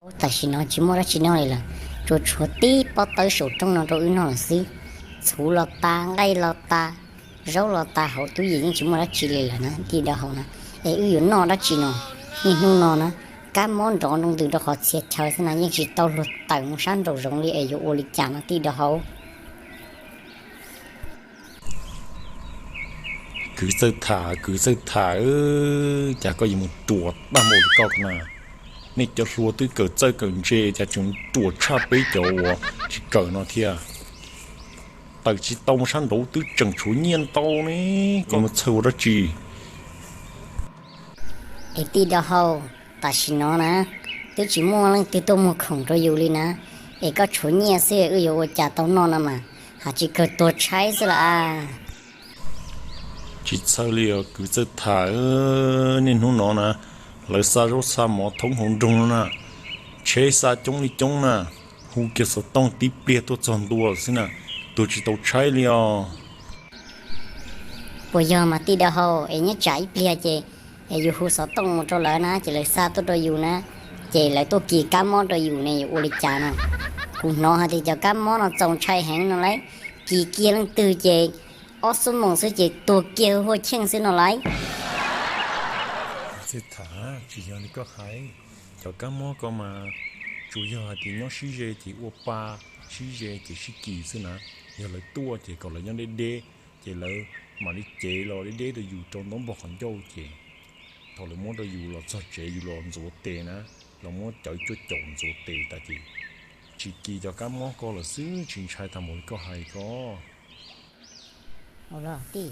Tam sim no tsis muaj dab tsi noj li lawm, tsuas tshuav tib pob tawb saum rooj no rau wb noj lawm xwb. Txhuv los tas, nqaij los tas, zaub los tas, hauv tub yees yeej tsis muaj dab tsi li lawm na tij dawb hau na. Es wb yuav noj dab tsi no? Niaj hnub no na, kab mob nrov nroo ntws rau qhov txhia chaw xwb na, yeej tsis tau luag tawm mus sab nraum zoov li es yuav ua li cas no tij dawb hau? Kwv Txawj Tham, kwv Txawj Tham, cas koj yuav mus ruam tag npaum li koj na? Nej cov hluas twb kawm txawj kawm ntse cas tseem ruam tshaj peb cov uas tsis kawm no thiab. Tawm tsis tau mus sab nraud twb tseem tshuav nyiaj ntau ne, koj mus txhawj ua dab tsi? Es tij dawb hau, tam sim no na, twb tsis muaj leej twg tuaj muag khoom rau yus li na, es koj tshuav nyiaj xwb wb yuav ua cas tau noj no mas, hais tsis kawg tuag tshaib xwb las. Tsis txhawj li os kwv Txawj Tham, niaj hnub no na, lawv xa zaub xa mov thoob hauv nroog no na, tsheb xa coob li coob na, hu kiag xov tooj tib pliag tuaj txog ntua lawm xwb na, tuag tsis tau tshaib li os. Puas yog mas tij dawb hau? Es nyob tsam ib pliag ces yus hu xov tooj mus rau lawv na ces lawv xa tuaj rau yus na, ces lawv tuaj kis kab mob rau yus ne yuav ua li cas no? Kuv hnov hais tias cov kab mob no txaus ntshai heev no lauj, kis kiag leej twg ces ob xuab moos xwb ces tuag kiag huaj cheej xwb no lauj. Txawj Tham, tsis yog li koj hais, cov kab mob ko mas tsuas yog hais tias nyob sib ze ces ua pa, sib ze ces sib kis xwb na. Yog lawv tuaj ces kom lawv nyob deb deb, ces lawv mam li cev los deb deb rau yus rau ntaub npog qhov ncauj ces thaum lawv muab rau yus los txog tsev yus los ntxuav tes na, los muab cawv cuaj caum ntxuav tes tas ces tsis kis cov kab mob ko lawm xwb, tsis ntshai tag npaum li koj hais ko. Ua los tij,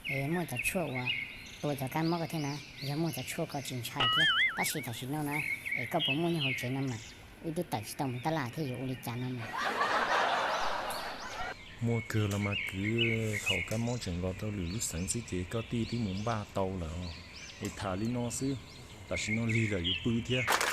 es muaj cov tshuaj uas tua cov kab mob ko thiab na, yog muaj cov tshuaj ko tsis ntshai thiab, tab sis tam sim no na, es koj puas muaj nyob hauv tsev no mas? Wb twb tawm tsis tau mus tab laj thiab yuav ua li cas no mas? Muaj kawg los mas kwv, thaum kab mob tseem los rau lwm lub xeev xwb ces koj tij twb mus npaj tau lawm. Es tham li no xwb, tam sim no lig lawm yuav pw thiab.